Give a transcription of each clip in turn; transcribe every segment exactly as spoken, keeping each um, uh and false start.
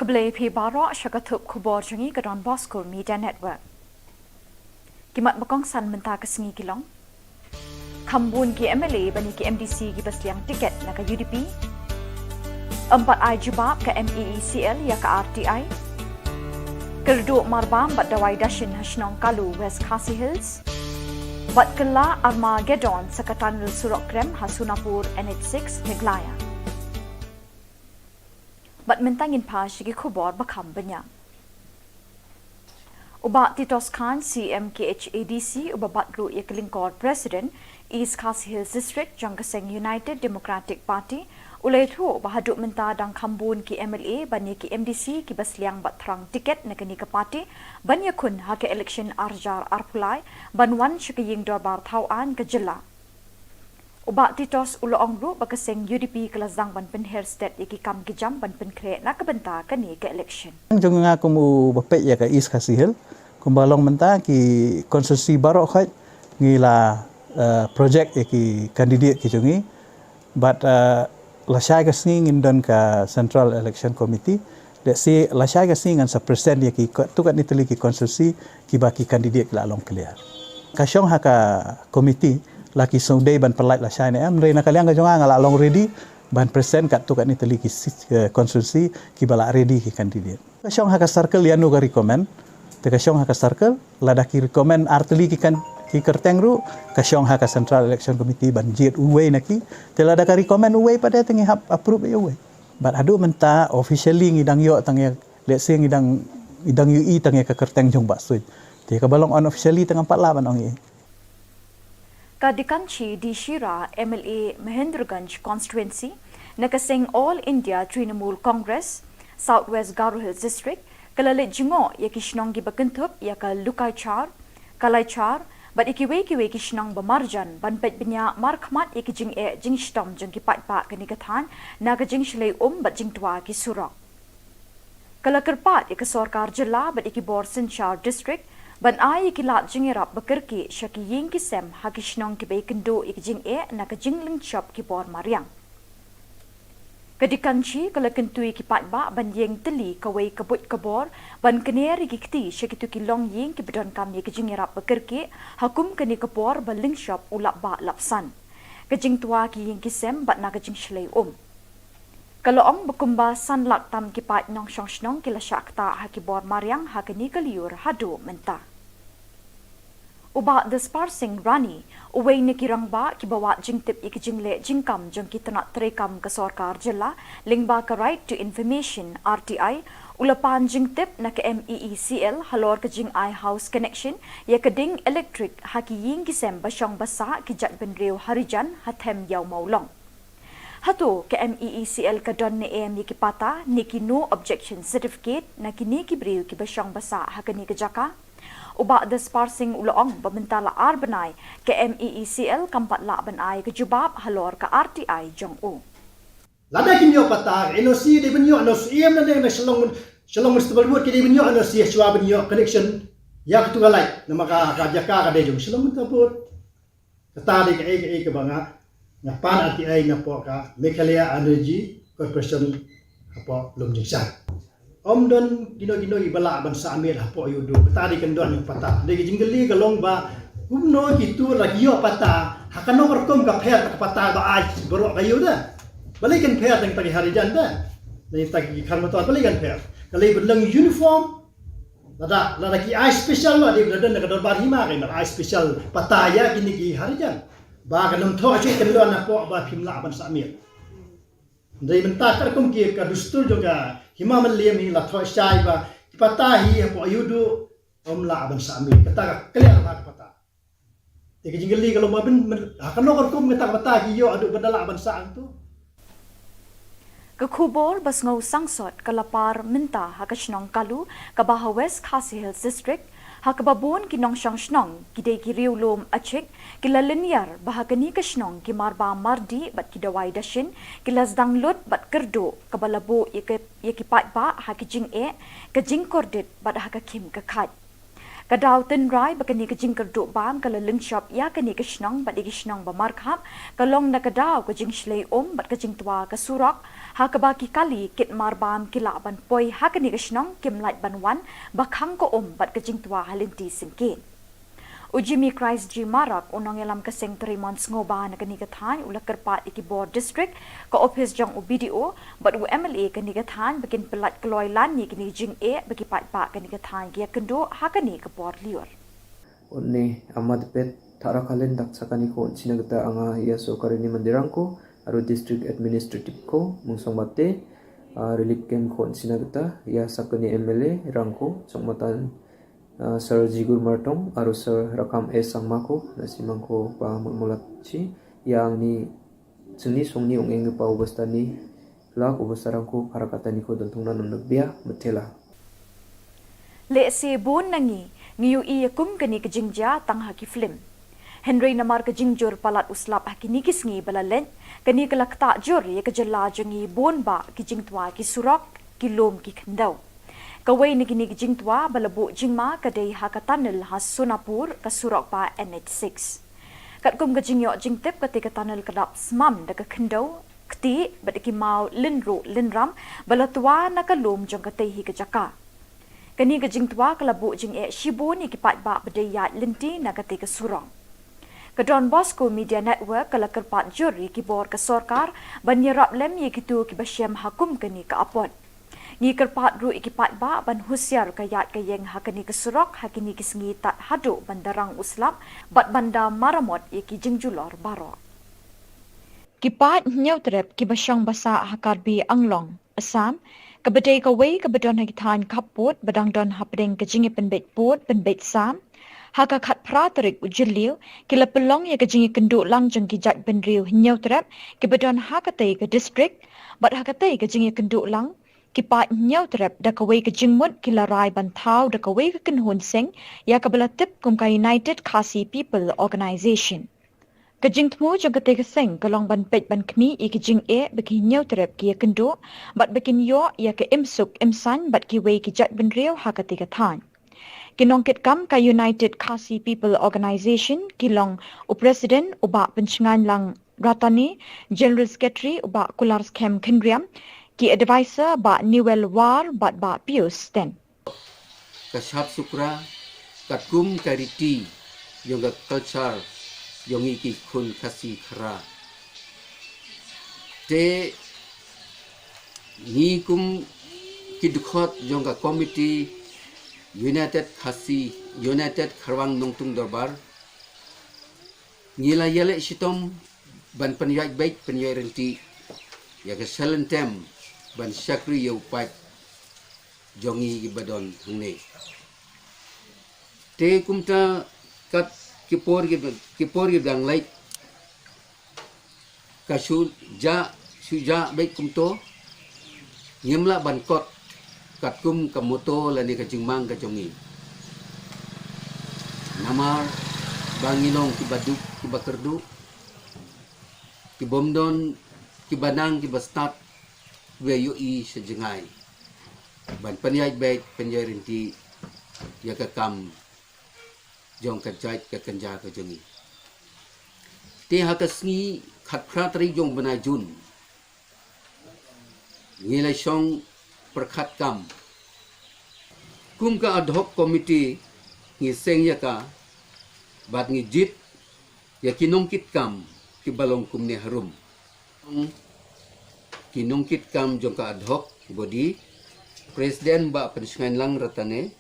Khublei phi baroh sha ka thup khubor jong ngi ka Don Bosco Media Network. Ki mat ba kongsan mynta ka sngi ki long: kham bun ki M L A ban ïa ki M D C kiba sliang tiket na ka U D P. Ym pat ai jubab ka M E E C L ïa ka R T I. Kyrduh marbam bad dawai dashin ha shnong Kalu, West Khasi Hills. Bad kylla Armageddon sa ka tunnel surok krem ha Sonapur N H six, Meghalaya. Bad mynta ngin phai sha ki khubor ba kham bniah. U Bah Titos Chyne, C M K H A D C, uba bat ruh ïa ka lyngkor President East Khasi Hills District jong ka seng United Democratic Party, u la ïathuh ba haduh mynta dang kham bun ki M L A ban ïa ki M D C kiba sliang bad thrang tiket na kane ka party ban ïakhun ha ka election ar hajar arphew lai ban wan sha ka ïing dorbar thaw aiñ ka jylla. U Bah Titos u la ong ruh ba ka seng U D P ka la sdang ban pynher stet ïa ki kam ki jam ban pynkhreh na ka bynta kane ka election. Jong nga kum uba peit ïa ka East Khasi Hills, kumba long mynta ki constituency baroh khoit ngi la, eh, project ïa ki candidate ki jong ngi. Bad, eh, lashai ka sngi ngin don ka Central Election Committee. Let's say, lashai ka sngi ngan sa present ïa ki ko-, katto katne tylli ki constituency kiba ki candidate ki la long clear. Ka shong ha ka committee, la ki sngewdei ban pyllait lashai ne em, hynrei na ka liang ka jong nga nga la long ready ban present katto katne tylli ki si-, eh, constituency kiba la ready ki candidate. Ka shong ha ka circle ïano ka recommend. Te ka shong ha ka circle, lada ki recommend ar tylli ki kan, ki kyrteng ruh, ka shong ha ka Central Election Committee ban jied uwei na ki. Te lada ka recommend uwei pat de te ngi hap approve ïa uwei. Bad haduh mynta officially ngi dang ïoh tang ïa, let's say ngi dang, ngi dang ïohi tang ïa ka kyrteng jong Bah Suid. Te kaba long unofficially te ngam pat lah ban ong ei. Ka Dikanshi D Shira, M L A Mahendraganj Constituency, na ka seng All India Trinamool Congress, South West Garo Hills District, ka la leit jngoh ïa ki shnong kiba kynthup ïa ka Lukaichar, Kalaichar, bad ïa kiwei kiwei ki shnong ba marjan ban peit bniah markhmat ïa ki jingeh jingshitom jong ki paidbah kane ka thaiñ na ka jingshlei um bad jingtwa ki surok. Ka la kyrpad ïa ka sorkar jylla bad ïa ki bor synshar district ban ai ïa ki lad jingïarap ba kyrkieh sha ki ïing ki sem ha ki shnong kiba ïakynduh ïa ki jingeh na ka jinglynshop ki bor mariang. Ka Dikanshi ka la kyntu ïa ki paidbah ban ïeng tylli kawei ka buit ka bor ban kner ïa ki kti sha kito ki longïing kiba donkam ïa ki jingïarap ba kyrkieh ha kum kane ka por ba lynshop u lap bah lap san. Ka jingtwa ki ïing ki sem bad na ka jingshlei um. Ka la ong ba kumba san lak tam ki paid nongshong shnong ki la shah ktah ha ki bor mariang ha kane ka lyiur haduh mynta. U Bah Dispar Singh Rani, uwei na ki rangbah kiba wad jingtip ïa ki jingleh jingkam jong ki tnat treikam ka sorkar jylla lyngba ka Right to Information, R T I, u la pan jingtip na ka M E E C L halor ka jingai house connection ïa ka ding elektrik ha ki ïing ki sem ba shong ba sah ki jaitbynriew Harijan ha Them Ïew Mawlong. Hato ka M E E C L ka don ne em ïa ki patta ne ki no objection certificate na kine ki briew kiba shong ba sah ha kane ka jaka? U Bah Dispar Singh u la ong ba mynta la ar bnai ka M E E C L kam pat lah ban ai ka jubab halor ka R T I jong u. Lada kin ïoh patta, N O C dei ban ïoh, N O C em na dei na Shillong, Shillong Municipal Board ki dei ban ïoh, N O C shuwa ban ïoh connection ïa katu ka light, namar ka, ka jaka ka dei jong Shillong Municipal Board. Kata dei kaei kaei kaba nga, nga pan R T I napoh ka Meghalaya Energy Corporation hapoh Lumjingshang. Ym don kino kino iba lah ban submit hapoh ïa u duh. Kata dei kyndon ïa u patta. Dei ka jingkylli ka long ba kumno kito la ki ïoh patta, ha kano ka rukom ka pher ka patta ba ai baroh ka ïoh da. Balei kan pher tang tang ki Harijan da, tang ki Khar Mator, balei kan pher? Ka lei ban long uniform. Lada, lada ki ai special noh, dei ban don na ka dorbar hima, ka ai special patta ïa kine ki Harijan. Ba kan ym thoh shuh kyndon napoh ba phim lah ban submit. Hynrei mynta katkum ki ka dustur jong ka hima Mylliem hi la thoh shai ba ki patta hi hapoh ïa u duh ym lah ban submit. Kata ka clear ba ka patta. Te ka jingkylli ka long ba ban, ban, ha kano ka rukom kata ka patta ki ïoh haduh ba da lah ban sah hangto. Ka khubor ba sngew sangsot ka la par mynta ha ka shnong Kalu kaba ha West Khasi Hills District, ha kaba bun ki nongshong shnong ki dei ki riew lum Achik, ki la lynñiar ba ha kane ka shnong ki marbam mardih bad ki dawai dashin ki la sdang lut bad kyrduh, kaba la buh ïa ki, ïa ki paidbah ha ki jingeh, ka jingkordit bad ha ka khim ka khait. Ka daw tynrai ba kane ka jingkyrduh bam ka la lyngshop ïa kane ka shnong bad ïa ki shnong ba markhap ka long na ka daw ka jingshlei um bad ka jingtwa ka surok, ha kaba ki kali kit marbam ki lah ban poi ha kane ka shnong, kim lah ban wan ba khang ka um bad ka jingtwa ha lynti syngkien. U Jimmy Christ G Marak, u nongïalam ka seng trei mon sngewbha na kane ka thaiñ, u la kyrpad ïa ki bor district, ka ophis jong u B D O bad u M L A kane ka thaiñ ba kin pyllait kloi lane kine ki jingeh ba ki paidbah kane ka thaiñ ki ïakynduh ha kane ka por lyiur. Une Ahmedabad, Tharakhalen, dak sa kane ko un sina kita anga ïa so karini mandirang ko, aru district administrative ko, mungsong mate, ah, relief camp ko un sina kita ïa sa kane M L A rang ko, song matan, ah, Sir Jigur Martong, aru Sir Rakam S Sangma ko, na simang ko pa mut mulat chi, ïa angni seni songni ong eng pa u bastani, la ko basarang ko, para katani ko don thong nan un bia, metela. Lehse bun na ngi, ngi ïohi ïa kum kane ka jingjia tang ha ki film. Hynrei namar ka jingjur palat u slap ha kine ki sngi ba la leit, kane ka la ktah jur ïa ka jylla jong ngi bun bah ki jingtwa ki surok, ki lum ki khyndew. Kawei na kine ki jingtwa ba la buh jingma ka dei ha ka tunnel ha Sonapur, ka surok ba N H six. Katkum ka jingïoh jingtip, katei ka tunnel ka dap smam da ka khyndew, kti bad ki maw lynruh lynram ba la twa na ka lum jong katei hi ka jaka. Kane ka jingtwa ka la buh jingeh shibun ïa ki paidbah ba dei ïaid lynti na katei ka surok. Ka Don Bosco Media Network ka la kyrpad jur ïa ki bor ka sorkar ban ïarap lem ïa kito kiba shem ha kum kane ka apot. Ngi kyrpad ruh ïa ki paidbah ban husiar ka ïaid ka ïeng ha kane ka surok ha kine ki sngi tad haduh ban da rang u slap bad ban da maramot ïa ki jingjulor baroh. Ki paid Hynñiewtrep kiba shong ba sah ha Karbi Anglong, Assam, kaba dei kawei kaba don ha ki thaiñ khappud ba dang don hapdeng ka jingïapynbeit pud pynbeit sam, ha ka khatphra tarik u Jylliew, ki la pynlong ïa ka jingïakynduh lang jong ki jaitbynriew Hynñiewtrep kiba don ha katei ka district, bad ha katei ka jingïakynduh lang, ki paid Hynñiewtrep da kawei ka jingmut ki la rai ban thaw da kawei ka kynhun seng ïa kaba la tip kum ka United Khasi People Organisation. Ka jingthmu jong katei ka seng ka long ban peit ban khmih ïa ki jingeh ba ki Hynñiewtrep ki ïakynduh bad ba kin ïoh ïa ka imsuk imsaiñ bad kiwei ki jaitbynriew ha katei ka thaiñ. Ki nongkitkam ka United Khasi People Organisation ki long u President u Bah Pynshngainlang Ratane, General Secretary u Bah Kularskhem Khynriam, ki Advisor Bah Newell War bad Bah Pius Ten. Ka Shap Sukra, katkum ka riti jong ka culture jong ngi ki khun Khasi Khara. Te ngi kum ki dkhot jong ka committee United Khasi, United Kharwang Nongtung Dorbar, ngi la ïaleh shitom ban pynïaid beit pynïaid rynti ïa ka shalynter ban shakri ïa u paid jong ngi kiba don hangne. Te kumta kat ki por ki, ki por ki dang leit, ka shu jah, shu jah beit kumto, ngim lah ban kot katkum ka motto lane ka jingmang ka jong ngi. Namar ba ngi long kiba duk kiba kyrduh, kibym don kiba nang kiba stad, kiba ïohi sha jngai ban pynïaid beit pynïaid rynti ïa ka kam jong ka jait ka kynja ka jong ngi. Te ha ka sngi khatphra tarik jong bnai Jun, ngi la shong pyrkhat kam. Kum ka ad hoc committee ngi seng ïa ka bad ngi jied ïa ki nongkitkam kiba long kumne harum. Ki nongkitkam jong ka ad hoc body, President Bah Pynshngainlang Ratane,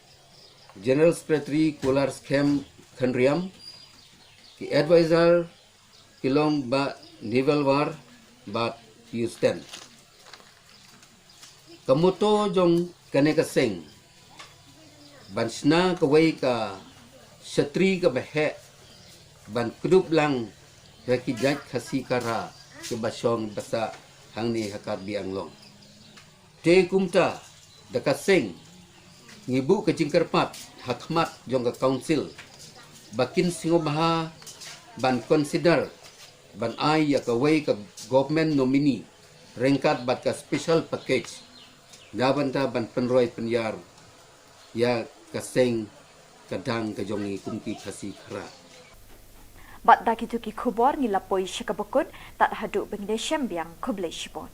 General Secretary Kularskhem Khynriam, ki advisor ki long Bah Newell War bad Pius Ten. Ka motto jong kane ka seng ban shna kawei ka shatri kaba heh ban kdup lang ïa ki jait Khasi Khara kiba shong ba sah hangne ha Karbi Anglong. Te kumta da ka seng ngi buh ka jingkyrpad ha khmat jong ka council ba kin sngewbha ban consider ban ai ïa kawei ka government nominee ryngkat bad ka special package na bynta ban pynroi pynïar ïa ka seng ka dang ka jong ngi kum ki Khasi Khara. Bad da kito ki khubor ngi la poi sha kaba kut, tad haduh ban ïashem biang, khublei shibun.